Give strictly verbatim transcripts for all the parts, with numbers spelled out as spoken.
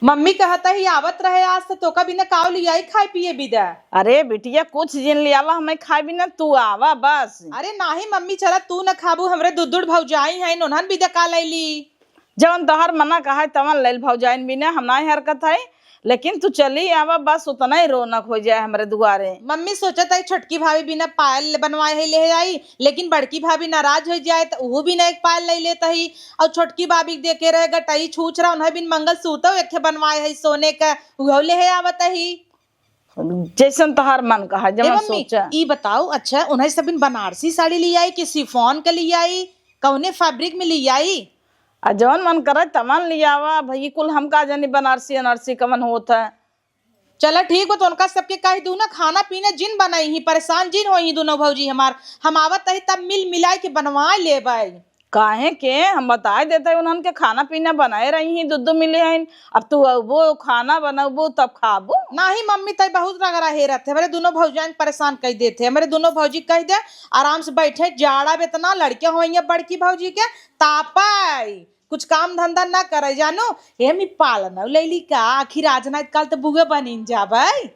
मम्मी कहत ही आवत रहे आज, त तोका बिना काव लियाई खाए पिए बिदा? अरे बिटिया, कुछ जिन लियावा, हमें खाए बिना, तू आवा बस। अरे नाही मम्मी, चला तू न खाबू, हमरे दुद्दुड़ भौजाई हैं, उन्हन बिदा का लैली? जवन तोहर मना कहा है, तवन लैल भौजाइन बिना, हम नाही हरकत है, लेकिन तू चली आवा बस, उतना ही रौनक हो जाए हमरे दुआरे। मम्मी सोचत है छोटकी भाभी बिना पायल बनवाए है ले आई, लेकिन बड़की भाभी नाराज हो जाए त उहू बिना एक पायल ले लेत ही। और छोटकी भाभी के देखे रहे गटई छूछ रहा, उन्हें बिन मंगलसूत्र एक बनवाए है सोने का, उहो ले आवत ही। जैसन तोहार मन कहा, ए जवन मम्मी, सोचा। ई बताओ, अच्छा, उन्हें सब बिन बनारसी साड़ी ले आई कि शिफॉन के ले आई, कौने फैब्रिक में ले आई? आ जवन मन करे तवन ले आवा भाई, कुल हम का जानी बनारसी अनारसी कवन होत है। चला ठीक बा, तो उनका सबके कह दू ना, खाना पीना जिन बनाई ही, परेशान जिन होई ही दोनों भौजी हमार। हम आवत ही तब मिल मिलाए के बनवा लेबै। काहे के हम बताए देते उन्हन के खाना पीना बनाए रही ही, दुद्दु मिले हइन। अब तू अबो खाना बनबो तब खाबो। नाही मम्मी, तई बहुत रगड़ा हेरत है, हमरे दोनों भौजाइन परेशान कर देते। हमरे दोनों भौजी कह दे आराम से बैठे, जाड़ा बेतना लड़के होइए बड़की भौजी के तापाई, कुछ काम धंधा ना करे जानो। हे मी पालनौ लैली का, आखिर आज ना काल त बुए बनिन जाबै।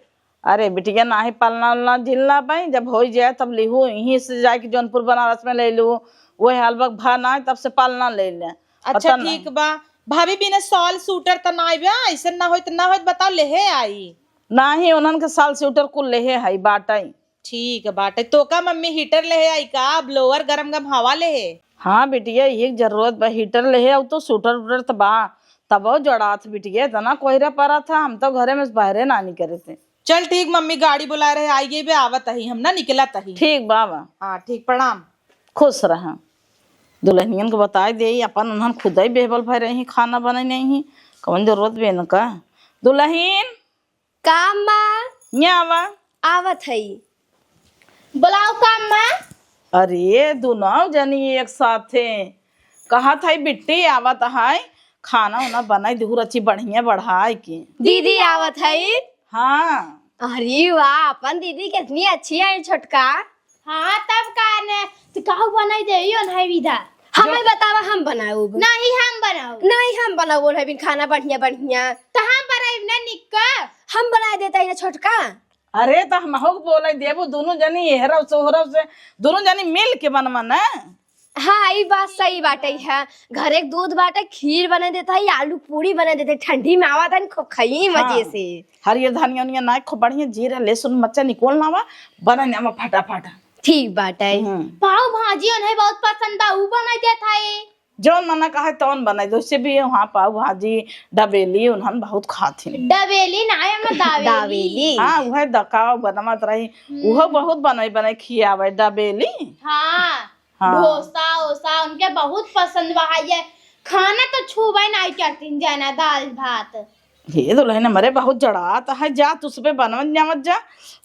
अरे बिटिया, नाही पालना उलना जिन लाबै, जब होई जाए तब लिहू, यहीं से जाके जौनपुर बनारस में ले लू, वही हाल बक भा ना तब से पालना ले ले। अच्छा पता नहीं। ठीक बा भाभी, बिना शॉल सूटर त नाई बा, ऐसे ना होइत ना होइत बताओ, लेहे आई। नाही, उन्हन के शॉल सूटर कुल लेहे है बाटै। ठीक बाटे। तोका मम्मी हीटर लेहे आई का? ब्लोअर गरम गरम हवा लेहे? हाँ बिटिया, ये जरूरत बा हीटर लेहे, अब तो सूटर उटर त बा, तबो जड़ात बिटिया, इतना कोहरा पड़ा था, हम तो घरे में से बाहरे ना निकरे थे। चल ठीक मम्मी, गाड़ी बुलाए रहे, आई गई बे, आवत ही, हम ना निकलत ही। ठीक बा, बा। हाँ ठीक, प्रणाम। खुश रहा। दुल्हनियन को बताए दे, अपन उन्हन खुद ही बेहबल भय रही, खाना बने नहीं, कौन जरूरत बे न का। दुल्हन, का अम्मा? यहाँ आवा। आवत हई। बुलाओ का अम्मा? अरे, दुनो जनी एक साथे। कहत हई बिट्टी आवत है, खाना उना बनाई दिहु रची बढ़िया बढ़ाई के। दीदी आवत हई? हाँ। अरे वाह, अपन दीदी कितनी अच्छी है छोटका। हाँ, तब का ने, तू काहू बनाई देई ओन्हई बिदा? हमें जो बतावा, हम बनाउब। नहीं, हम बनाउब। नहीं, हम बनाउब ओन्हई बिन खाना बढ़िया, बढ़िया। त हम बनाइब ना निक्का। हम बनाए देता ही ना छोटका। अरे, त हमहू के बोले देबू, दुनू जनी एहरव से ओहरव से, दुनू जनी मिल के बनवा ना। हाँ, ई बात सही बाटे है। घरे के दूध बाटे, खीर बना देता है, आलू पूरी बना देता है, ठंडी में आवा तन खूब खाई मजे हाँ। से। हरियर धनिया उनिया ना, खूब बढ़िया जीरा, लहसुन, मरचा निकोल लावा, बना नावा फटाफट। ठीक बाटे। हम्म। पाव भाजी उन्हें बहुत पसंद बा, ऊ बना देता है। जौन मना कहे तौन बनाई दो, से भी वहाँ पाव भाजी, डबेली उन्हन बहुत खाथिन। डबेली ना, हम दावेली। दावेली। हाँ, उहे दकाव बनवत रही, हम्म। उहो बहुत बनाई बनाई खियावे डबेली। हाँ। हाँ। डोसा ओसा उनके बहुत पसंद बा। ये खाना तो छूबे नहीं करतीन जाना, दाल भात। हे दुल्हन, हमरे बहुत जड़ात है, जा तुसबे बनवत जावत जा।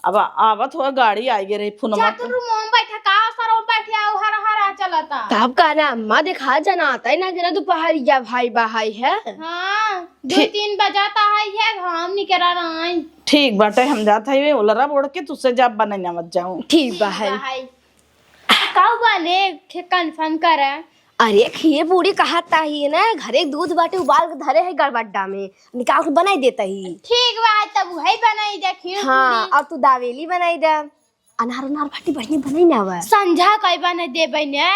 अब आवत हो गाड़ी आई गे रही, जा फोनमा तू पे। रूमो में बैठा, का सरो बैठे आओ, हर हर आ चलता। तब का ना अम्मा देखा जना आता है ना, जना दोपहरिया भाई बहाई है। हाँ, दो ठीक। तीन बजाता है, ये घाम निकल रहा है। ठीक बाटे, हम जात है, ओलरा बोड़ के तुसे जा बने जावत जाऊं। ठीक बा है। बा है। का हुआ ने, खे-, confirm करा। अरे, खीर पूरी कहत ताही ना, घरे के दूध बाटे, उबाल के धरे है गड़बड्डा में, निकाल के बनाई देता ही। ठीक बा, तब वही बनाई दे खीर हाँ, पूरी। और तू दावेली बनाई दे, अनार उनार बाटी बढ़िया बनाई ना आवा। संझा कई बनाई देबे ने।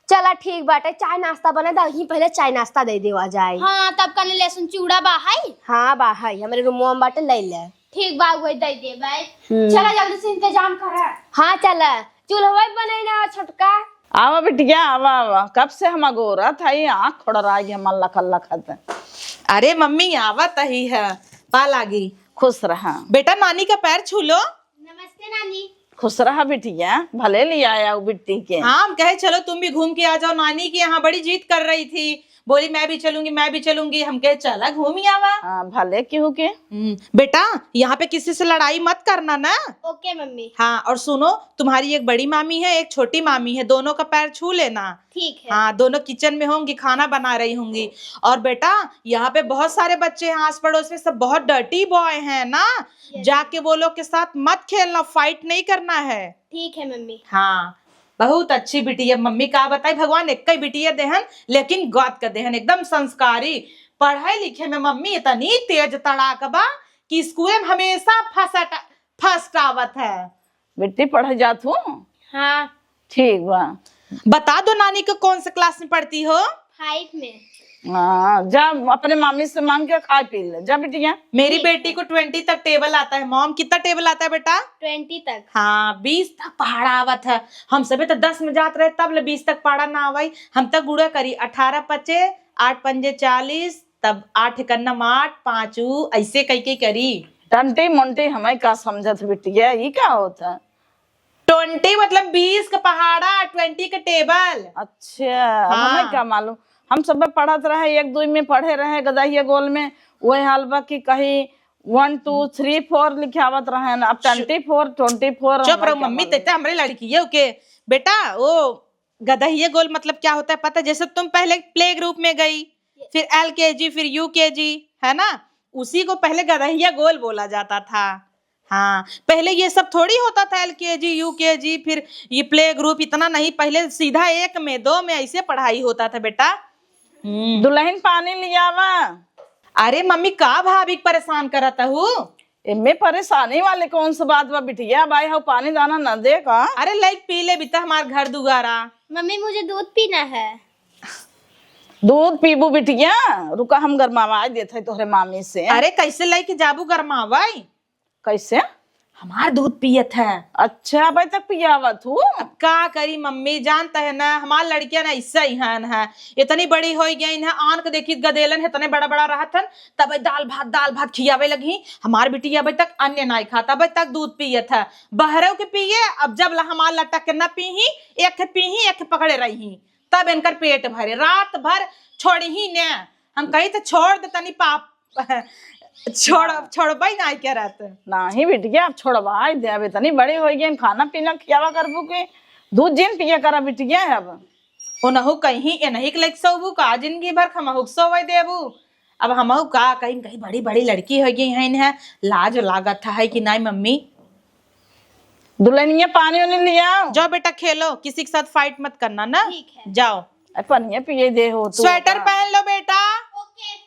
चला ठीक बाटे, चाय नाश्ता बना दे, वहीं पहले चाय नाश्ता दे देवा जाए। हाँ, तब कने लहसुन चिवड़ा बा है? हाँ बा है, हमरे रूमवा में बाटे, ले ले। ठीक बा, वही दे देबे। हम्म। चला जल्दी से इंतजाम करा। हाँ चला, चूल्हवा बनाई ना छोटका। आवा बिटिया, आवा, आवा, कब से हम अगोरत हई, आँख खोड़रा गई हमार लखत लखत। अरे मम्मी, आवत ही है, पा लागी। खुश रहा। बेटा, नानी का पैर छू लो। नमस्ते नानी। खुश रहा बिटिया, भले ले आया वो बिट्टी के। हाँ, हम कहे चलो तुम भी घूम के आ जाओ, नानी के यहाँ बड़ी जिद कर रही थी, बोली मैं भी चलूंगी, मैं भी चलूंगी। हम कहे चला घूम ही आवा। हाँ, भले केहू के। हम्म, बेटा, यहाँ पे किसी से लड़ाई मत करना ना। ओके मम्मी। हाँ, और सुनो, तुम्हारी एक बड़ी मामी है, एक छोटी मामी है, दोनों का पैर छू लेना। ठीक है। हाँ, दोनों किचन में होंगी, खाना बना रही होंगी। और बेटा, यहाँ पे बहुत सारे बच्चे हैं आस पड़ोस में, सब बहुत डर्टी बॉय हैं ना, यस। जाके वो लोग के साथ मत खेलना, फाइट नहीं करना है। ठीक है मम्मी। हाँ, बहुत अच्छी बिटिया। मम्मी का बताई, भगवान एक ही बिटिया देहन, लेकिन गौत का देहन, एकदम संस्कारी। पढ़े लिखे में मम्मी इतनी तेज तड़ाक बा कि स्कूल में हमेशा फर्स्ट, फर्स्ट आवत है। बेटी पढ़े जात हूँ? हाँ। ठीक बा। बता दो नानी को, कौन से क्लास में पढ़ती हो? फाइव में। हाँ, जा अपने मामी से मांग के खाए पी ले, जा बिटिया। मेरी बेटी को ट्वेंटी तक टेबल आता है मॉम। कितना टेबल आता है बेटा? ट्वेंटी तक। हाँ, बीस तक पहाड़ा आवत है। हम सभी तो दस में जात रहे, तब ले बीस तक पहाड़ा ना आवई। हम तक गुड़ा करी, अठारह पचे, आठ पंजे चालीस, तब आठ कन्नम आठ, पाँच ऊ, ऐसे कई के करी। टंटी मुंटी हमें का समझत बिटिया, ई का होता? ट्वेंटी मतलब बीस का पहाड़ा, ट्वेंटी का टेबल। अच्छा, हाँ। हमें का मालूम, हम सब पढ़त रहे, एक दुई में पढ़े रहे, गदहिया गोल में, वही हाल बा कि कहीं वन, टू, थ्री, फोर लिखावत रहे ना, अब चुप। ट्वेंटी फोर, ट्वेंटी फोर चुप हमें रहो का मम्मी, मालूम। तेते हमरे लड़कियों के, बेटा, वो गदहिया गोल मतलब क्या होता है पता? जैसे तुम पहले प्ले ग्रुप में गई, फिर एलकेजी, फिर यूकेजी, है ना, उसी को पहले गदहिया गोल बोला जाता था। हाँ, पहले ये सब थोड़ी होता था, एलकेजी, यूकेजी, फिर ये प्ले ग्रुप, इतना नहीं। पहले सीधा एक में, दो में ऐसे पढ़ाई होता था बेटा। हम्म। दुल्हन पानी लियावा। अरे मम्मी, का भाभी के परेशान करत हू? एमे परेशानी वाले कौन सा बात बा बिटिया? भाई हऊ पानी दाना न दे का? अरे लइक पी ले बिता हमार घर दुआरा। मम्मी, मुझे दूध पीना है। दूध पीबू बिटिया? रुका, हम गरमावा देत है तोहरे मामी से। अरे कैसे लइके जाबू गरमावाई? कैसे? हमार दूध पियत है। अच्छा, अबे तक पियावत हूँ। अब का करी मम्मी, जानत है ना, हमार लड़कियां ना ऐसा ही हन है। इतनी बड़ी होई गई है, आन के देखी गदेलन है, इतने बड़ा बड़ा रहत हन, तब दाल भात, दाल भात खियावे लगी। हमार बिटिया अबे तक अन्य नाई खाता, अबे तक दूध पियत है। बहरव के पिए, अब जब ला हमार लटक के न पीही, एक पीही, एक पकड़े रही, तब इनकर पेट भरे। रात भर छोड़ी ही न, हम कही तो छोड़ दे तनी पाप, छोड़, छोड़बई नाई करत। नाही बिटिया, अब छोड़वाई दे, अब इतनी बड़ी होई गई, खाना पीना खियावा करबू के, दूध जिन पिया करा बिटिया। अब ओनहु कहीं एनही के लइक सोबू का, जिंदगी भर खमहू के सोवे देबू। अब हमहू का कहीं, कहीं बड़ी बड़ी लड़की हो गई है, इन्हें लाज लागत है कि नाई मम्मी? दुल्हनिया पानी उनी लियाओ। जाओ बेटा खेलो, किसी के साथ फाइट मत करना ना। ठीक है। जाओ। अरे पनिया पिए दे हो तू स्वेटर का? पहन लो बेटा। ओके।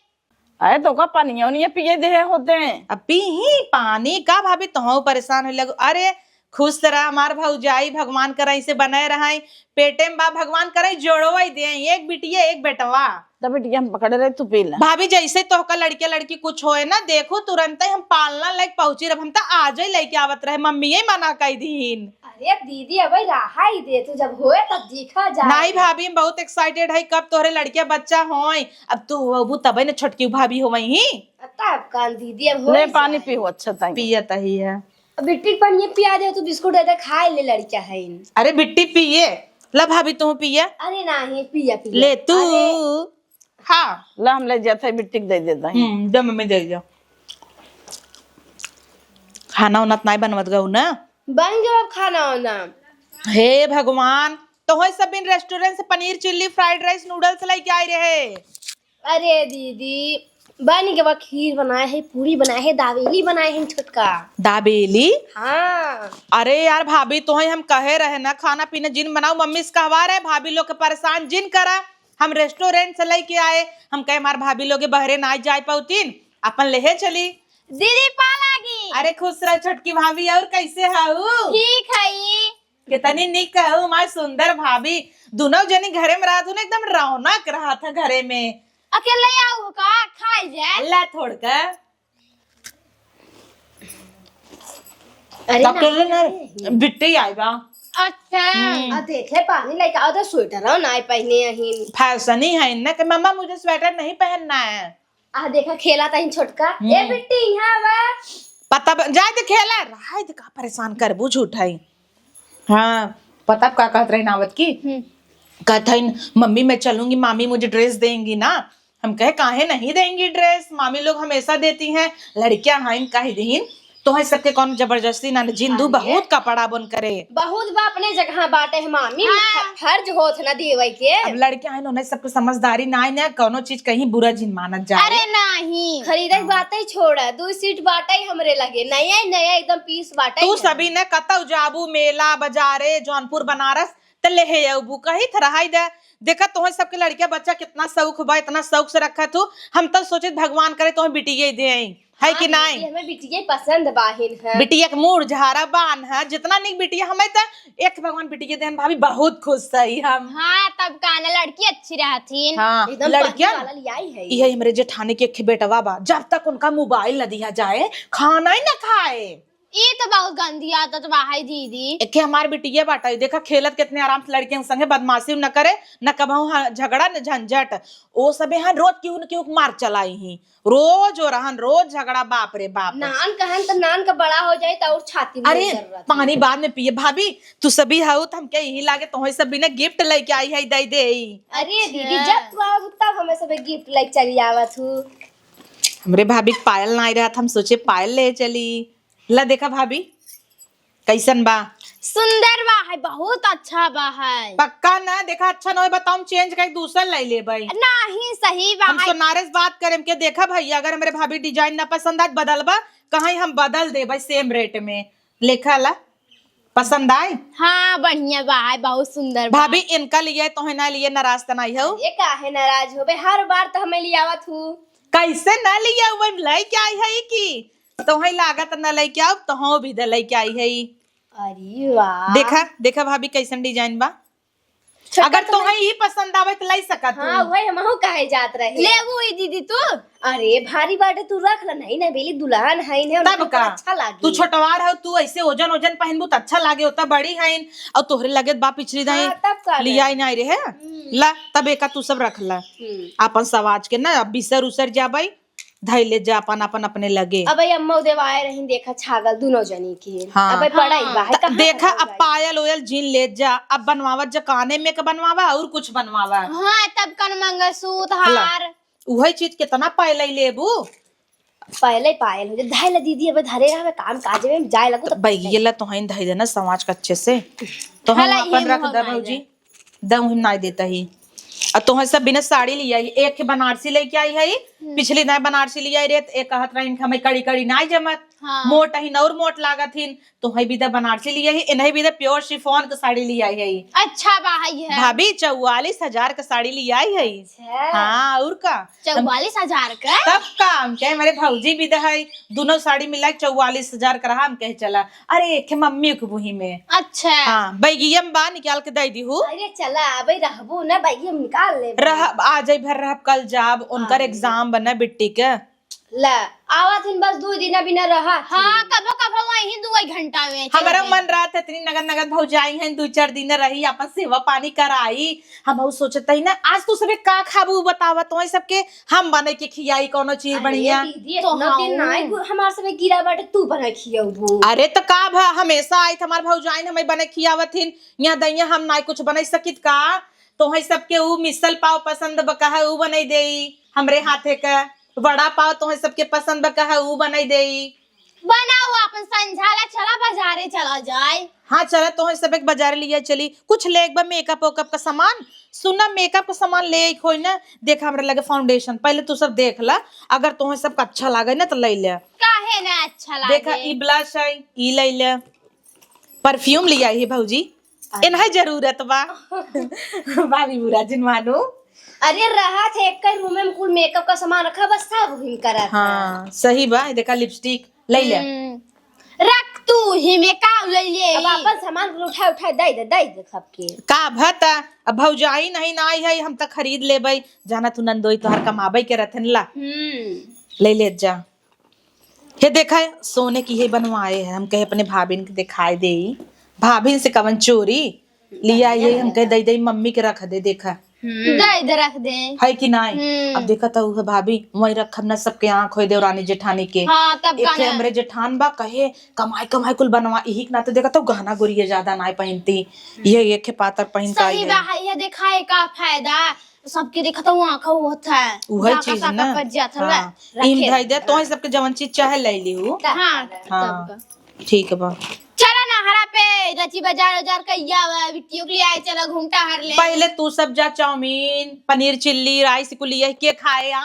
अरे तो का पनिया उनिया पिए दे होते हैं? अब पी ही पानी का भाभी, तोहू परेशान हो लगो। अरे खुश रहा हमार भौजाई, भगवान करा इसे बनाए रहाई। पेटे में बा, भगवान करे जोड़वाई दे, एक बिटिया एक बेटवा। तब बिटिया हम पकड़े रहे, तू पी ले। भाभी जैसे तोहका लड़किया लड़की कुछ होए ना, देखो तुरंत ही हम पालना लायक पहुंची रह, हम तो आज ही लेके आवत रहे, मम्मी ही मना कर दीन। अरे दीदी, अबे रहा ही दे, तू जब होए तब देखा जाए। नहीं भाभी, हम बहुत एक्साइटेड है, कब तोहरे लड़किया बच्चा होए। अब तू होबू तबे न छोटकी भाभी हो वही। तब कान दीदी, अब हो ले ही पानी जाए। पीहू, अच्छा ताई। पियत ही है। अब बिट्टी के पानी पिया दे, तू बिस्कुट दे दे, खाए ले, लड़किया है इन। अरे बिट्टी पिए, ला भाभी तू पिए। अरे नहीं, पिया, पिया। ले तू। अरे। हाँ। ला हम ले जाते हैं, बिट्टी के दे देता है। हम्म, दे मम्मी दे दे। खाना उना त नाई बनवत गऊ ना? बन गयो अब खाना वाना। हे भगवान, तो होय सब दिन रेस्टोरेंट से पनीर चिल्ली, फ्राइड राइस, नूडल्स लेके आए रहे। अरे दीदी, बन गवा, खीर बनाए है, पूरी बनाए है, दाबेली बनाए है छोटका। दाबेली? हाँ। अरे यार भाभी, तोहे हम कहे रहे ना खाना पीना जिन बनाओ, मम्मी से कहवा रहे भाभी लोग के परेशान जिन करा। हम रेस्टोरेंट से लेके आए, हम कहे हमार भाभी लोग बहरे ना जाए पाउतीन, अपन लेहे चली। दीदी पा लागी। अरे खुश रह छोटकी भाभी, और कैसे हऊ? ठीक है। कितनी निक कहू हमार सुंदर भाभी, दोनों जनी घरे में रहत हो ना, एकदम रौनक रहत है घरे में। अकेले आऊ का खाई जाए? अल्लाह थोड़ के। अरे डॉक्टर ना, ने ना, बिट्टी आई बा। अच्छा। हम्म। आ देखे पानी लेके आओ तो स्वेटर ना पहने अहिन। फैशन ही है इनने कि मम्मा मुझे स्वेटर नहीं पहनना है। आ देखा खेला तहिन छोटका। हम्म। ए बिट्टी यहाँ बा। पता ब-, जाए दे खेला, रहाई दे का परेशान करबू झूठाई। हाँ, पता का कहत रही नावत की? हम्म। कहत हईन, "मम्मी मैं चलूंगी, मामी मुझे ड्रेस देंगी ना।" हम कहे, "काहे नहीं देंगी ड्रेस, मामी लोग हमेशा देती हैं।" लड़कियां हईन कह दीन, तो है सबके कौन जबरदस्ती ना, जिंदू अरे। बहुत कपड़ा बन करे। बहुत बा अपने जगह बाटे है मामी, हाँ। फ-, फर्ज होत है ना देवे के। अब लड़कियां हईन, उन्हें सबके समझदारी ना है ना, कौनो चीज कहीं बुरा जिन मानत जाए। अरे नहीं। खरीदे के बात ही छोड़ा, दो सीट बाटे ही हमरे लगे, नया ही नया एकदम पीस बाटे तू ही। सभी ने कतौ जाबू, मेला, बाजारे, जौनपुर, बनारस, ले हे अबू कही थरहाई दे। देखा तोहर सबके लड़किया बच्चा कितना शौक बा, इतना शौक से रखत हूँ। हम तो सोचित भगवान करे तोहर बिटिये दे, है कि हाँ, नाई? दीदी, हमें बिटिये पसंद बाहिन है। बिटिया के मूड़ झारा बान है, जितना निक बिटिया हमें तो एक भगवान बिटिये देन भाभी, बहुत खुश सही हम। हाँ, तब का ना, लड़की अच्छी रहथिन। हाँ, एकदम लड़किया पहली वाला लियाई है। इहे हमरे जेठानी के एक बेटवा बा, जब तक उनका मोबाइल न दिया जाए, खाना ही न खाए। ई तो बहुत गंदी आदत बा है दीदी। एके हमार बिटिया बाटे, देखा खेलत कितने आराम से लड़कियन संगे, बदमाशी न करे, न कबहू हाँ, झगड़ा न झंझट। ओ सबे हाँ रोज केहू न केहू के मार चलाई ही, रोज ओ रहन, रोज झगड़ा, बाप रे बाप। नान कहन त नान का बड़ा हो जाए त और छाती में अरे, जरूरत है। पानी बाद में पिए। भाभी, तू सभी हऊ त हमके यही लागे तोहे सब बिना गिफ्ट लेके आई है, दे दे। अरे दीदी, अच्छा। जब तू आओ तब हमें सब गिफ्ट लेके चली आवत हूँ। हमरे भाभी के पायल ना आई रहा था, हम सोचे पायल ले चली। ला देखा भाभी, कैसन बा? सुंदर बा है, बहुत अच्छा बा है। पक्का ना? देखा अच्छा ना होए, बताओ, हम चेंज करके दूसर ले लेबै। नहीं, सही बा हम है। सोनारे से बात करेम के, देखा भैया, अगर हमरे भाभी डिजाइन ना पसंद आए, बदलबा, कहीं हम बदल देबै सेम रेट में। लेखा ला, पसंद आए? हाँ, बढ़िया बा है, बहुत सुंदर बा। भाभी, इनका लिए तोहे ना लिए नाराज त नहीं हो? ये काहे नाराज होबे, हर बार तो हमें लियावत हूँ। कैसे ना लिया, वही लेके आई है कि तोहे लागत न लेके आउ, तोहो भी दे लेके आई है। अरे वाह। देखा, देखा भाभी कैसन डिजाइन बा। छोटका अगर तो तोहे ई पसंद आवे त लाई सकत हाँ, हूँ। वही हमहू कहे जात रहे। लेबू ई दीदी तू? अरे भारी बाटे, तू रख ल, नहीं ना बेली दुल्हन है, इन्हें तब उनके ऊपर का? अच्छा लागी। तू छोटवार हो, तू ऐसे ओजन ओजन पहनबू त अच्छा लागे, होता बड़ी है। और तोहरे लगे बा पिछली दाई हाँ, तब का लिया नहीं? ही नहीं रहे। हम्म। ला तब एका तू सब रख ला। हम्म। अपन सवाज के ना, अब बिसर उसर जाबई, धई ले जा अपन, अपन अपने लगे। अब ये अम्मा देवाए रही, देखा छागल दुनो जनी के। हाँ। अब ये पड़ाई हाँ। बा, है त कहाँ देखा, खत्म अब बा? पायल ओयल जीन ले जा, अब बनवावा, जकाने में के बनवावा और कुछ बनवावा। हाँ, तब कन मंगलसूत्र, हला। हार। उहे चीज कितना पायल ही लेबू? पहले पायल हो जाए, धई ले दीदी, अब धरे रहबे काम काज में जाए लगू त बैगिए ला तोहन धई देना समाज का अच्छे से। तो हम हला, अपन इहे रख मुँह दे ना भौजी। जाए। दऊँ हम नाई देता ही। आ तोहर सब बिना साड़ी लिया ही, एक बनारसी लेके आई है, हम्म। पिछली दाई बनारसी लिया रहे, त एक कहत रहिन कि हमें कड़ी कड़ी नाई जमत, हाँ। मोट ही और मोट लागत हिन, तोहई बिदा बनारसी लिया ही, इन्हें बिदा pure chiffon के साड़ी लिया ही। अच्छा बा है ये। भाभी चौवालीस हजार के साड़ी लिया ही है। अच्छा। हाँ, और का? चौवालीस हजार के? तब का, हम कहे, "मेरे भौजी भी दे है, दोनों साड़ी मिला के चौवालीस हजार के रहा।" हम कहे, "चला।" अरे, एक ठे मम्मी के बुही में। अच्छा। हाँ, बैगिया में बा, निकाल के दे दी हूँ। अरे, चला, अबे रहबू ना, बैगिया में निकाल ले। रह, आ जाई भर रहब, कल जाब, उनकर हाँ। Exam बना बिट्टी के। ला, आवत हिन बस दो दिन बिना रहा। हाँ, कबो कबो वहीं दो घंटा में चल हमरा जाई। मन रहत है, इतनी नगद नगद भौजाई हैं, दो चार दिन रही, अपन सेवा पानी कराई। हम उ सोचत ही ना, आज तू सबे का खाबू बतावा, तो सबके हम बने के खियाई कोनो चीज अरे बढ़िया। दीदी, तो इतना दिन हाँ। ना आए, हमार सबे गिरा बाटे, तू बना खियाबू। अरे तो का भा, हमेशा आई हमार भौजाइन हमें बने खियावत हिन, यहाँ दैया हम ना कुछ बना सकित का? तोहई सबके उ मिसल पाव पसंद बा, कहा उ बनाई देई, हमरे हाथे का वड़ा पाव तोहई सबके पसंद बा, कहा उ बनाई देई। बनाओ अपन संझाला, चला बाजारे चला जाए। हाँ, चला तोहई सबके बाजारे लिया चली, कुछ लेके बा makeup वेकअप का सामान। सुना, makeup का सामान ले आई कोई ना, देखा हमरा लगे foundation, पहले तू सब देख ला, अगर तोहई सबके अच्छा लागे ना तो ले ले। काहे ना अच्छा देखा, लागे? ई blush है, ई ले ले। Perfume लिया ही भौजी, अरे। इन्हें जरूरत बा। भाभी बुरा जिन मानो। अरे रहा थे एक रूम में कुल makeup का सामान रखा, बस सब हिम करा था। हाँ, सही बा। देखा lipstick ले ले। हम्म। रख तू ही में का ले ले। अब अपन सामान कुल उठा उठा दे दे, दे दे सबके। का भता, अब भौजाई नहीं ना आई है, हम त खरीद लेबै। जाना तू नंदोई तोहर कमाबै के रहथिन ला। हम्म। ले ले जा। हे देखा, सोने की हे बनवाए है, हम कहे अपने भाभिन के दिखाई देई, भाभिन से कवन चोरी लिया, ये हम कहे दई दई मम्मी के रख दे, देखा। हम्म। दे दे, रख दे। है कि नाई? हम्म। अब देखा तो उहे भाभी, वहीं रखब ना, सबके आँख होई देवरानी जेठानी के। हाँ, तब एक का ठे ना। हमरे जेठान बा, कहे कमाई कमाई कुल बनवा, इही के नाते देखा तो गहना गुरिया ज्यादा नाई पहनती, ये एक ठे पातर पहन का सही आई बा, है। ये देखा है का फायदा, सबके देखत हूँ आँख होत है। उहे जाका चीज ताका ना। पड़ जात हवे। हाँ। रखे इम धई दे, रहे। तोहे सबके जवन चीज चाहे ले लिहू। हाँ, हाँ। तब का। ठीक बा। चला नहरा पे, रची बाजार उजार कइया आवे, बिटियों के लिए आए, चला घूम टहर ले। पहले तू सब जा, चाउमीन, पनीर चिल्ली, राइस कुल लिया के खाए आ।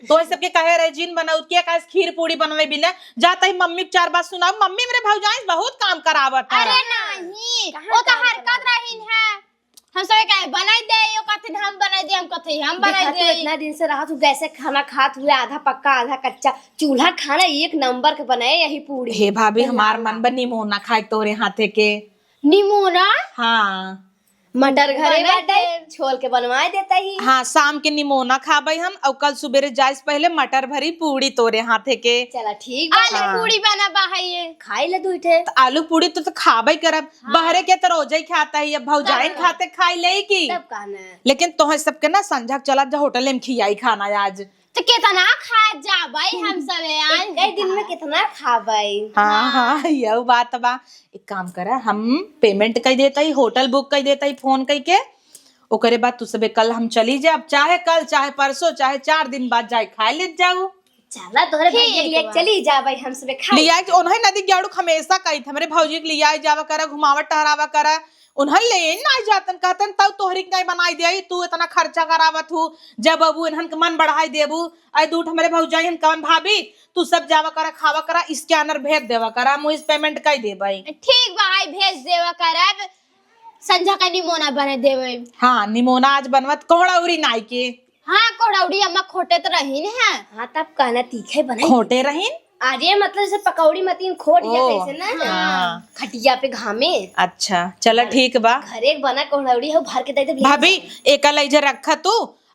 तो ये सबके कहे रहे जिन बनाऊ, के कहे खीर पूड़ी बनवे बिना। जाता ही मम्मी के चार बात सुनाऊ, मम्मी मेरे भौजाई से बहुत काम करावत है। अरे नहीं, कहाँ वो तो काम हरकत करावत? रहीन है। हम सब कहे बनाई दे, यो कहते हम बनाई दे, हम कहते हम बनाई देखा तू दे। इतना दिन से रहत हूँ, गैसे खाना खात हुए, आधा पक्का आधा कच्चा। चूल्हा खाना एक नंबर के बनाए यही पूड़ी। हे भाभी, हमार मन बा निमोना खाए तोरे हाथे के। निमोना? हाँ। मटर घरे बना बाटे, दे। छोल के बनवाए देता ही। हाँ, शाम के निमोना खाबे हम, और कल सुबेरे जाए से पहले मटर भरी पूड़ी तोरे हाथे के। चला ठीक बा। आलू हाँ। पूड़ी बना बा है ये। खाई ले दुई ठे। त आलू पूड़ी तो, तो खाबे करब। हाँ। बहरे के तो रोजे ही खाता ही, अब भौजाइन तब का। खाते खाई ले की। तब का ना। लेकिन तोहे सबके ना संझा के चला जा होटल में खियाई खाना आज। तो कितना खा जाबे हम सबे आज एक, एक दिन में बता। कितना खाबे? हाँ, हाँ। हाँ, यह बात बा। एक काम करा, हम payment कर देता ही, होटल book कर देता ही phone करके। ओकरे बाद तू सबे कल हम चली जाब, चाहे कल, चाहे परसों, चाहे चार दिन बाद जाए खाए ले जाऊ। चला तोहरे ठीक भैया के लिए बा। चली जाबे हम सबे खाए। लिया के उन्हें नदी जाड़ू हमेशा कही थे, हमरे भौजी के लिया जावा करा, घुमावा टहरावा करा। उन्हन ले ना जातन कहतन, तब तोहरी के नहीं बनाई दे, तू इतना खर्चा करावत हूँ, जब अबू इन्हन के मन बढ़ाई देबू। आई दूठ हमरे भौजाई हम कवन भाभी, तू सब जावा करा, खावा करा, scanner भेज देवा करा, हम इस payment कर देबे। ठीक बा, आई भेज देवा करब, संझा का निमोना बना देबे। हाँ, निमोना आज बनवत कोहड़ा उरी नाई के। हाँ, कोहड़ा उरी अम्मा खोटे तो रहीन है। हाँ, तब कहना तीखे बनाई। खोटे रहीन? अरे, मतलब जैसे पकौड़ी मतीन खोट गया ओ, कैसे ना? हाँ। खटिया पे घामे। अच्छा, चला ठीक बा। घरे एक बना कोहड़ौड़ी हो, भर के दे दे, ले भाभी, जा। एका लई जा रखा तू,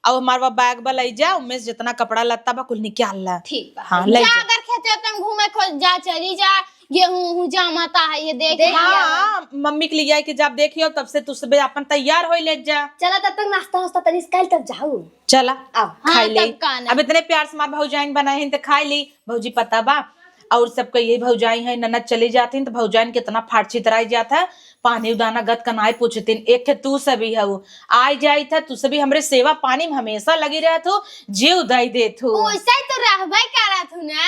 और हमार बा bag बा लई जा, उनमें से जितना कपड़ा लत्ता बा कुल निकाल ला। ठीक बा। हाँ, लई जा जा। अगर खेते तुम घूमे खोज जा, चली जा, गेहूं उहूं जामता है, ये देख देख लिया। हाँ, मम्मी के लिए आई कि जब देखियो तब से तू सबे अपन तैयार होई ले जा। चला तब तक नाश्ता वास्ता तनी से कल तब जाऊ। चला, आओ। हाँ, खाई ले। तब का ना। अब इतने प्यार से हमार भौजाइन बनाए हैं तो खाई ली। भौजी पता बा, और सबके यही भौजाई है, ननद चली जाती हैं तो भौजाइन कितना फाट छितराई जात है। पानी उदाना गत का नाई पूछतीन, एक खे तू सभी हऊ। आई जाई था तू सभी हमरे सेवा पानी में हमेशा लगी रहत हो, जीव दई देत हो। ओइसे तो रहबे करत हूँ ना।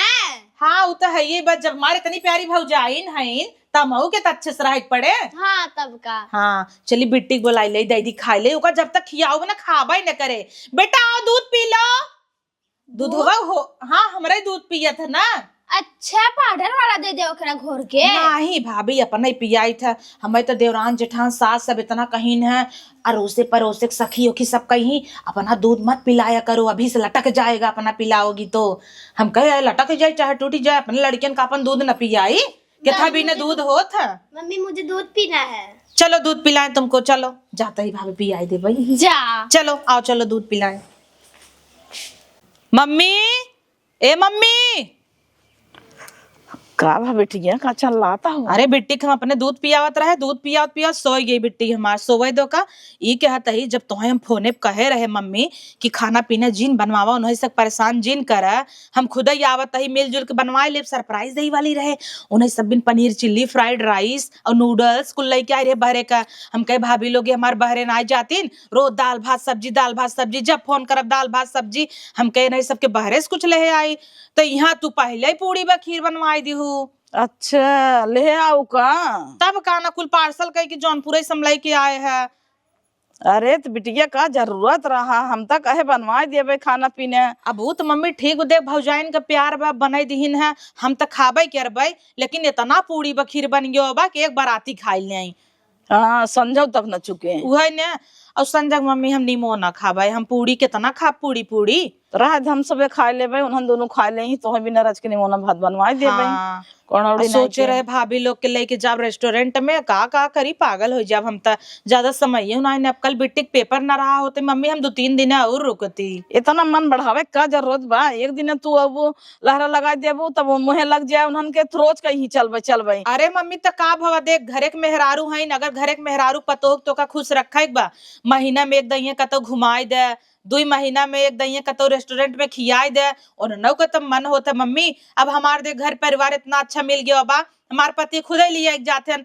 हाँ, उ तो है ये बात, जब हमारे इतनी प्यारी भौजाइन हईन, त हमहू के त अच्छे से रहे के पड़े। हाँ, तब का। हाँ, चली बिट्टी के बोलाई ले, दे दी खाए ले, ओका जब तक खियाओ ना खाबे न करे। बेटा आओ दूध पी लो। दूधवा हो, हाँ, हमरे दूध पियत है ना। अच्छा, पाउडर वाला दे दे ओकरा घोर के। नहीं भाभी, अपने पियाई था। हमें तो देवरान जेठान सास सब इतना कहीन है, अड़ोसे पड़ोसे के सखी ओखी सब कही, "अपना दूध मत पिलाया करो, अभी से लटक जाएगा, अपना पिलाओगी तो।" हम कहे, "लटक जाए चाहे टूट जाए, अपने लड़कियन का अपन दूध न पियाई।" केथा बिना दूध होत है? मम्मी, मुझे दूध पीना है। चलो दूध पिलाएं तुमको, चलो। जाता ही भाभी पियाई दे भाई। जा। चलो, आओ, चलो दूध पिलाएं। मम्मी, ए मम्मी। का भा बिटिया, का चिल्लाता हो? अरे बिट्टी के हम अपने दूध पियावत रहे, दूध पियावत पियावत सोई गई बिट्टी हमार, सोवे दो का। ई कहत ही जब तोहे हम फोने पे कहे रहे मम्मी कि खाना पीना जिन बनवावा, उन्हें से परेशान जिन करा, हम खुद ही आवत ही मिलजुल के बनवाए लेब, surprise दही वाली रहे। उन्हें सब बिन पनीर चिल्ली, fried rice और noodles कुल लेके आए रहे बहरे का। हम कहे भाभी लोग ये हमार बहरे ना जातीन, रोज दाल भात सब्जी, दाल भात सब्जी, जब फोन करब दाल भात सब्जी। हम कहे नहीं सबके बहरे से कुछ ले आई। तो यहाँ तू पहले ही पूड़ी बा खीर बनवाई दी हूँ। अच्छा, ले आओ का? तब का ना, कुल parcel कह के जौनपुर से हम लेके आए हैं। अरे त बिटिया का जरूरत रहा, हम त कहे बनवाए देबे खाना पीना। अब उ त मम्मी ठीक बा, देख भौजाइन का प्यार बा, बनाई दिहिन है, हम त खाबे करबे, लेकिन इतना पूड़ी बा खीर बन गयो बा कि एक बाराती खाई ले आई। हाँ, संझौ तक न चुके। उहे ने, और संझक मम्मी हम नीमो ना खाबे, हम पूड़ी कितना खाब, पूड़ी, पूड़ी। रह दे, हम सबे खाए लेबे, उन्हन दोनों खाए लेही, तोहे बिना रच के निमोना भात बनवाए देबे। हाँ। कौन अउरी आ, नाई सोचे के। रहे भाभी लोग के लेके जाब restaurant में, का, का करी, पागल हो जाब हम त। ज्यादा समय ही ना, अब कल बिट्टी के paper ना रहा होते, मम्मी हम दो तीन दिन और रुकती। इतना मन बढ़ावे का जरूरत बा? एक दिन तू अब लहरा लगाई देबू, तब वो मुँहे लग जाए उन्हन के, त रोज कहीं चलबे, चलबे। अरे मम्मी, त का भवा, देख, घरे के मेहरारू हईन, अगर घरे के मेहरारू पतोह के तोका खुश रखे के बा, महीना में एक दइये कतौ घुमाई दे, दुई महीना में एक दइये कतौ restaurant में खियाई दे, उन्हनौ के तब मन होत है, "मम्मी, अब हमार देख घर परिवार इतना अच्छा मिल गया बा, हमार पति खुदे लिए एक जात हन,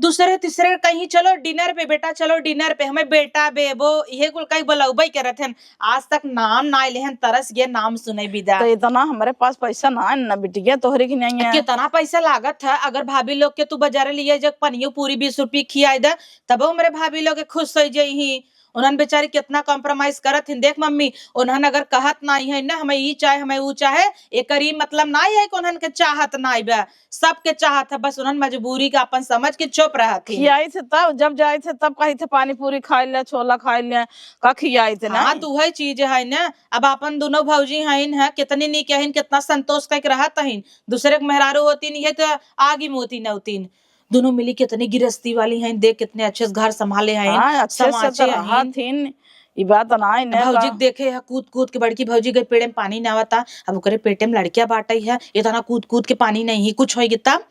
दूसरे तीसरे कहीं चलो dinner पे बेटा, चलो dinner पे, हमें बेटा बेबो इहे कुल कहीं बुलौबे करत हन, आज तक नाम ना लेहन, तरस गए नाम सुने बिदा।" तो इतना हमारे पास पैसा ना है ना बिटिया, तोहरे की नहीं है। कितना पैसा लागत है, अगर भाभी लोग के तू बाजार लिए जग पनियो पूरी बीस रुपये खियाई दे, तब हमारे भाभी लोग के खुश हो जाई ही। उन्हन बेचारी कितना compromise करत हिन। देख मम्मी, उन्हन अगर कहत नाई है ना, हमें ई चाहे, हमें ऊ चाहे, एकर ई मतलब नाई है कि उन्हन के चाहत नाई बा, सबके चाहत है, बस उन्हन मजबूरी का अपन समझ के चुप रहत हिन। खियाई थे तब, जब जाई थे तब कही थे, "पानी पूरी खाई ले, छोला खाई ले," का खियाई थे हाँ, नहीं? तो वही चीज है ना। अब अपन दोनों भौजी हइन है, कितनी नीक हइन, कितना संतोष कइके रहत हइन। दूसरे के मेहरारू होतीन, ये तो आगी मोती नौतीन। दोनों मिली कितनी गिरस्ती वाली हइन, देख कितने अच्छे से घर संभाले हइन, हाँ, अच्छे से तो समाचे रहत हइन। ई बात ना है ना भौजी का? के देखे है कूद कूद के, बड़की भौजी के पेड़े में पानी ना आवता, अब ओकरे पेटे में लड़किया बाटई है, इतना कूद कूद के पानी नहीं कुछ होई तब।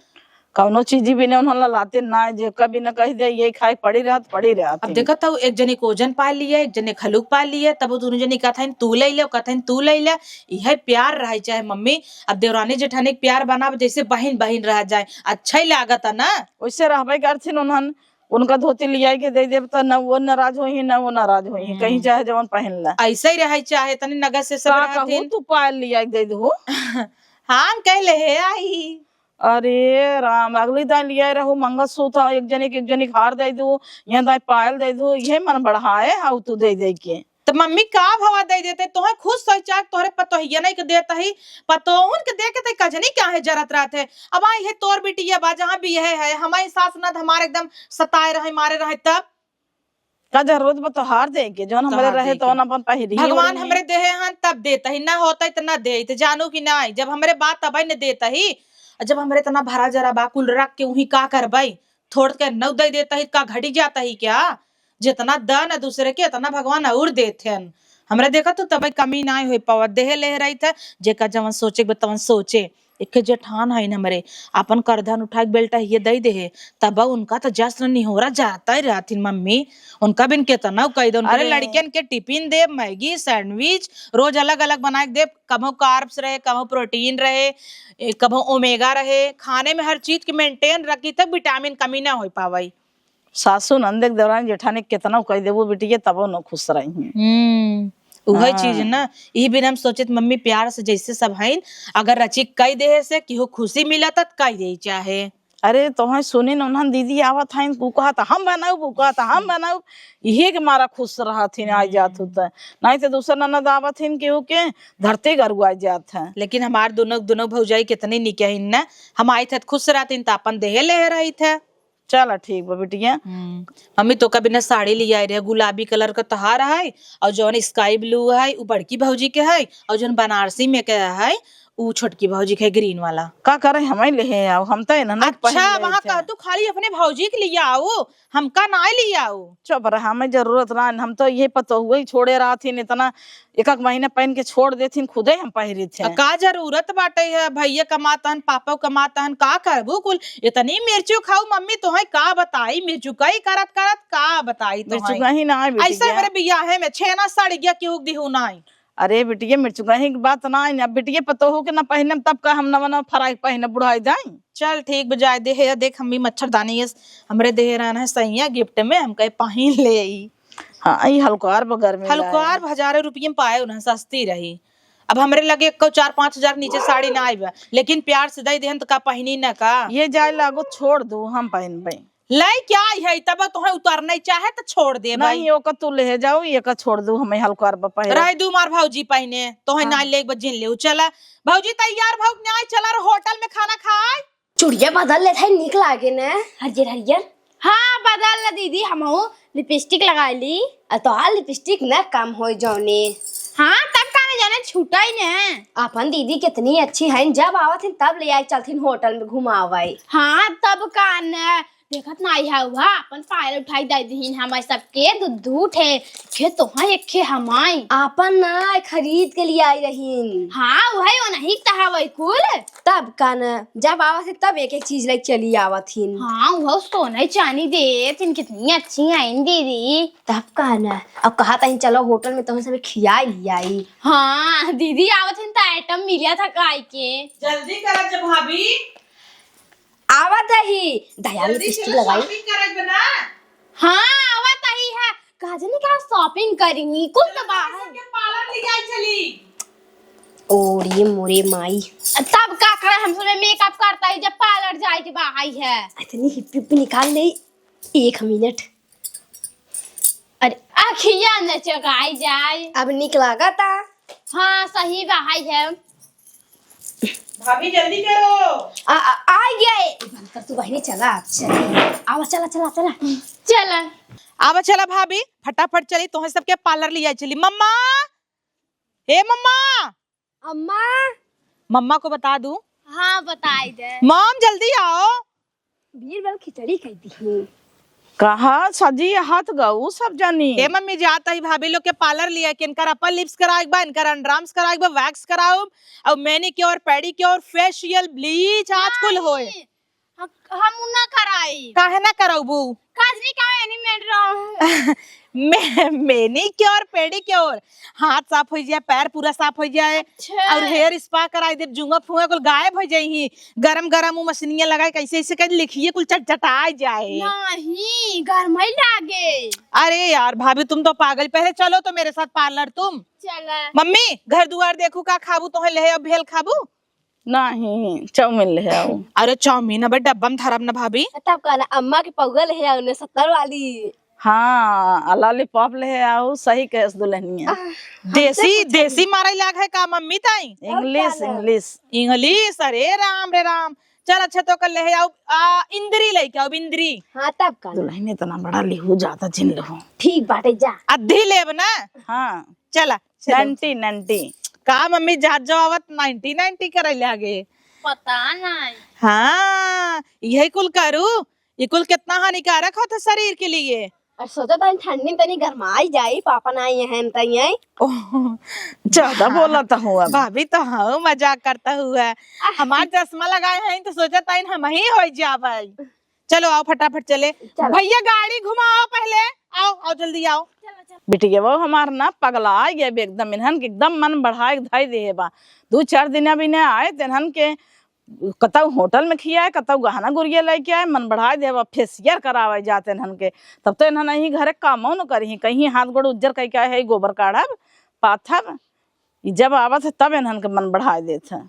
कौनो चीज भी नहीं उन्होंने लाते ना, जे कभी न कह दे, "ये खाए पड़ी रहत, पड़ी रहत अब ही।" देखत हऊ, एक जने के ओजन पाए लिए, एक जने के हलुक पाए लिए, तब वो दोनों जने कहत हइन, "तू ले ले," कहत हइन, "तू ले ले।" इहे प्यार रहे चाहे मम्मी। अब देवरानी जेठानी के प्यार बनाब, जैसे बहिन बहिन रह जाए, अच्छा ही लागत है ना। वैसे रहबे करथिन उन्हन, उनका धोती लियाई के दे देब, त न वो नाराज होई, न वो नाराज होई, हम्म। कहीं चाहे जवन पहन ला। ऐसे ही रहे चाहे, तनी नगद से सब का कहू, रहथिन। तू पायल लियाई के दे दू। हाँ, हम कहले हे आई। अरे राम, अगली दाई लिया रहू मंगलसूत्र, एक जने के एक जने के हार दे दू, यहाँ दाई पायल दे दू, ये मन बढ़ाए हाउ तू दे दे के। त मम्मी का भवा दे देते, तोहे खुद सोचा, तोहरे पतोहिया नहीं के देत ही, पतोहुन के दे के ते कजनी क्या है जरत रहत है। अब आई है तोर बिटिया बा, जहाँ भी यह है, हमारी सास ननद हमारे एकदम सताए रहे, मारे रहे तब। का जरूरत बा तोहार दे के, जौन हमरे तोहार रहे दे के। तौन अपन पहिरी भगवान ओढ़ी। हमरे देहे हन तब देत ही, ना होता इतना दे, त जानू कि ना, जब हमरे बात तब न देत ही, जब हमरे इतना भरा जरा बा, कुल रख के उही का करबई, थोड़ के नौ दे देत ही, का घटी जात ही क्या? जितना द न दूसरे के, इतना भगवान और देत हन। हमरे देखा तू तब कमी ना होई पावत, देहे लेहे रही था, जेका जवन सोचे के बा तवन सोचे। एक जेठान हइन हमरे, आपन करधन उठा के बेल्टा हिये दई देहे, तब उनका त जश्न निहोरा जाता ही रहथिन मम्मी, उनका बिन केतना कह दो। अरे अरे। लड़कियन के टिफिन देब, मैगी, सैंडविच, रोज अलग अलग बना के देब, कभो कार्ब्स रहे, कभो प्रोटीन रहे, ए, कभो ओमेगा रहे, खाने में हर चीज के मेंटेन रखी तब विटामिन कमी ना हो पावई। सासू नंद के दौरान जेठानी केतना कह देबो बिटिया, तबो न खुश रही। हम्म, उहे हाँ। चीज ना, यही बिन हम सोचत मम्मी प्यार से जैसे सब हइन, अगर रची कह देहे से केहू खुशी मिलत त कह दे चाहे। अरे तोहे सुनी न उन्हन दीदी आवत हइन, उ कहत हम बनाउब, उ कहत हम बनाउब, इहे के मारा खुश रहत हिन, आ जात हम्म। होता। नहीं तो दूसर ननद आवत हिन केहू के धरते गरुआ जात है। लेकिन हमार दोनों, दोनों भौजाई कितनी निक हइन ना, हम आई थे त खुश रहत हिन त अपन देहे लेहे रही थे। चला ठीक बा बिटिया। हम्म। मम्मी तो का बिना साड़ी ले आई रहे, गुलाबी कलर का तोहार है, और जौन स्काई ब्लू है उ बड़की भौजी के है, और जौन बनारसी में के है उ छोटकी भौजी के है, ग्रीन वाला। का करे, हमें ले आओ, हम तो इन्हने अच्छा, पहन ले वहाँ थे। कह तू खाली अपने भौजी के लिए आओ, हमका ना ले आओ। चुप रह, हमें जरूरत ना, हम तो ये पतोहुए ही छोड़े रहत हिन इतना एक एक महीना पहन के छोड़ देथिन, खुदे हम पहिरित आ, हैं। का जरूरत बाटे है, भैया कमात हन, पापा कमात हन, का करबू कुल? इतनी मिर्चू खाऊ मम्मी, तोहे का बताई, मिर्चू कई करत करत का बताई तोहे। मिर्चू कहीं ना आई बेटी ऐसे के। मेरे बियाहे में छेना सड़ गया, केहू दिहू नाई। अरे बिटिया, मिर्चू कहीं की बात ना आई, अब बिटिया पतोहू के ना पहने, तब का हम नवा नवा फराक पहने बुढ़ाई जाई। चल ठीक बजाय दे है, देख हम भी मच्छरदानी ये हमरे देहे रहना है सैया गिफ्ट में, हम कहे पहिन ले आई। हाँ, ई हलुकार बा गर्मी में हलुकार लाए। हजारों रुपये में पाए उन्हें सस्ती रही। अब हमरे लगे एको चार पाँच हजार नीचे साड़ी ना आई बा, लेकिन प्यार से दे देहन त का पहिनी ना का? ये जाए लागो छोड़ दो, हम पहनबे। ले क्या आई है तब तोहे उतार नहीं चाहे त छोड़ दे भाई। नहीं, ओका तू ले जाओ, ये का छोड़ दो, हमें हलुकार बा पहले। रह दू मार भौजी पहिने, तोहे हाँ। ना ले बजिन ले चला। भौजी तैयार भौक न्याय चला रे होटल में खाना खाए। चुड़िया बदल लेत है, नीक लागे न, हरियर हरियर। हाँ, बदल ले दीदी, हमहू लिपस्टिक लगा ली। आ तोहार लिपस्टिक न कम होई जौने। हाँ, तब का न जाने छूटा ही न। अपन दीदी कितनी अच्छी है, जब आवत हिन तब ले आए चलथिन होटल में घुमावे। हाँ, तब का न, देखत ना आई है वह, अपन पायल उठाई दे दीन हमारे सबके दू दू ठे, खे तोहा एक खे हमाई। आपन ना, खरीद के लिए आई रहीन। हाँ, वही वो नहीं कहा वही कुल। तब का न, जब आवत है तब एक एक चीज लेके चली आवत हिन। हाँ, वो सोना चांदी देत हिन, कितनी अच्छी है इन दीदी। तब का न, अब कहा तहिन चलो होटल में तोहन सबे खिया लियाई। हाँ, दीदी आवत हिन त आइटम मिला था खाए के। जल्दी करा जब भाभी। आवत ही, दया जल्दी लिपस्टिक चलो, लगाई। शॉपिंग करे बना। हाँ, आवत ही है। का जाने का शॉपिंग करी, कुल तो बाहर। सबके पार्लर ले जाए चली। ओरे मोरे माई। तब का करे, हम सबे मेकअप करता ही जब पार्लर जाए के बाहर है। इतनी हिप्पी हिप्पी निकाल ले, एक मिनट। अरे, अखिया नचकाई जाए। अब निक लागता। हाँ, सही बा, हाय है। भाभी, जल्दी करो। आ, आ, आ गया है। ए, बंद कर तू बहिनी, चला, चला। आवा, चला, चला, चला। चला। आवा, चला भाभी, फटाफट चली, तोहे सबके पार्लर लिया चली। मम्मा, ए मम्मा। अम्मा। मम्मा को बता दूं? हाँ, बताई दे। मॉम, जल्दी आओ। बीरबल खिचड़ी कह दी। कहा सजी हाथ गऊ सब जनी। ए मम्मी, जात ही भाभी लोग के पार्लर लिया कि इनकर अपर लिप्स कराए के बा, इनकर अंडरआर्म्स कराए के बा, वैक्स कराउब, और मैनिक्योर, पेडिक्योर, फेशियल, ब्लीच, आज कुल होए। नहीं, हम, हम उ ना कराई। काहे ना करउबू? काजनी का एनी मेड रहो। मे-, मैनिक्योर, पेडिक्योर, हाथ साफ हो जाए, पैर पूरा साफ हो जाए, अच्छा। और हेयर स्पा कराई देब, जुआ फुआ कुल गायब हो जाई ही। गरम गरम उ मशीनिया लगाए, कैसे ऐसे कर लिखिए कुल चटचटाए जाए। नहीं, गरमई लागे। अरे यार भाभी, तुम तो पागल, पहले चलो तो मेरे साथ पार्लर तुम। चला। मम्मी, घर दुआर देखू, का खाबू, तोहे लेहे अब भेल खाबू? नहीं, चाउमीन लेहे आऊ। अरे चाउमीन अब डब्बा में धरब ना भाभी। तब कहना अम्मा के पौवा लेहे आऊ ने सत्तर वाली। हाँ, आ लॉलीपॉप लेहे आऊ, सही कहेस दुल्हनिया। आह, हमसे देसी, पूछे देसी नहीं। मारे लाग है का मम्मी ताई? और इंग्लिश, का ना? इंग्लिश। इंग्लिश, अरे राम रे राम। चल अच्छा तो कल लेहे आऊ, आ, इंद्री लेके आऊ, इंद्री। हाँ, तब का ना? दुल्हन इतना बड़ा लिहू, ज्यादा जिन लिहू। ठीक बाटे, जा। अद्धी लेब ना? हाँ। चला, चलो। नंटी, नंटी। का मम्मी जात जाओ आवत नाइंटी नाइंटी करे लागे? पता नहीं। हाँ, यही कुल करू। ये कुल कितना हानिकारक होता शरीर के लिए। और सोचा था ठंडी में तनी गरमाई जाई, पापा ना आई हैं, तई आई। ओह, ज्यादा हाँ। बोला था हुआ। भाभी तो हाँ, मजाक करता हुआ। आह। हमार चश्मा लगाए हैं तो सोचा था हम ही हो जावे। चलो आओ फटाफट चले। चलो। भैया गाड़ी घुमाओ पहले, आओ, आओ जल्दी आओ। बिटिया वो हमार ना पगला आ गया बे एकदम, इन्हन के एकदम मन बढ़ाए के धई देहे बा। दू चार दिन अब इन्हें आए त इन्हन के कतौ होटल में खियाए, कतौ गहना गुरिया लेके आए, मन बढ़ाए देहे बा। फेशियल करावे जाते इन्हन के, तब तो इन्हन यही घरे कामो न करी, कहीं हाथ गोड़ उज्जर कई के आए है, गोबर काढ़ब, पाथब। ई जब आवत है तब इन्हन के मन बढ़ाए देत है।